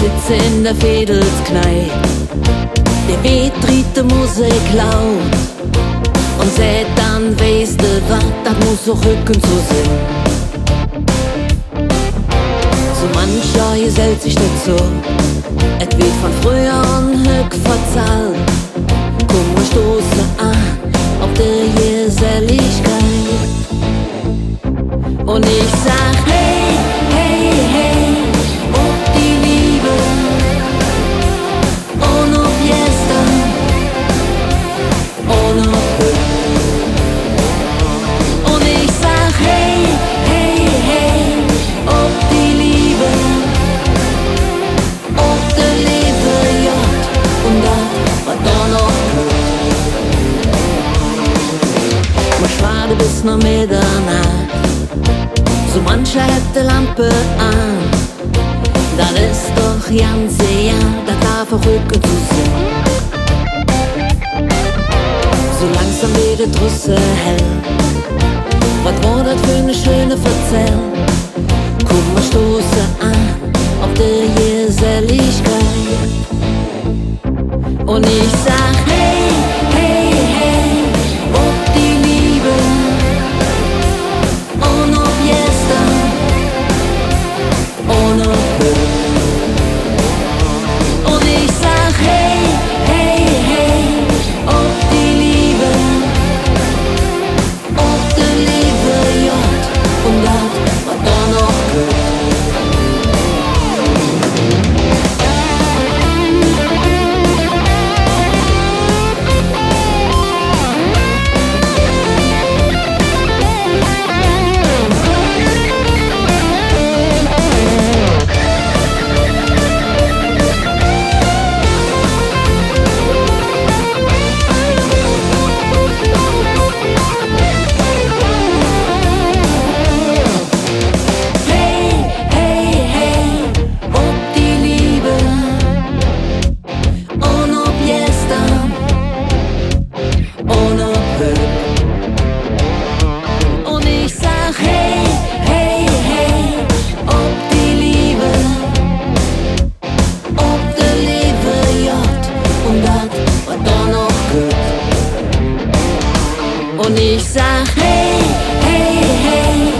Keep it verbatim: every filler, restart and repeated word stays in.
Sitz en der Veedelskneip, der Weed drieht de Musik laut un säht dann: „Weiß de wat, dat muss och hügg su sin.“ Su mancher gesellt sich dozo, et weed vun fröher un hügg verzallt. Kumm, mer stoße aan op de Geselligkeit. Un ich sag: Hey, hey, hey, op die Leev un op gester un op hügg. Un ich sag: Hey, hey, hey, op die Leev, op de leeve Godd un dat, wat do noch kütt. Mer schwade bes noh Meddernaach, su mancher hät de Lampe aan. Dat es doch ganz egal, dat darf och hügg su sin. Su langsam weed et drusse hell, wat wor dat för ne schöne Verzäll. Kumm, mer stoße aan op de Geselligkeit. Un ich sag: Hey, hey, hey, op die Leev un op gester un op hügg. Un ich sag: Hey, hey, hey, op die Leev, op de leeve Godd un dat, wat do noch kütt. Hey, hey, hey, op die Leev un op gester un op hügg. Un ich sag: Hey, hey, hey, op die Leev, op de leeve Godd un dat, wat do noch kütt. Un ich sag: Hey, hey, hey,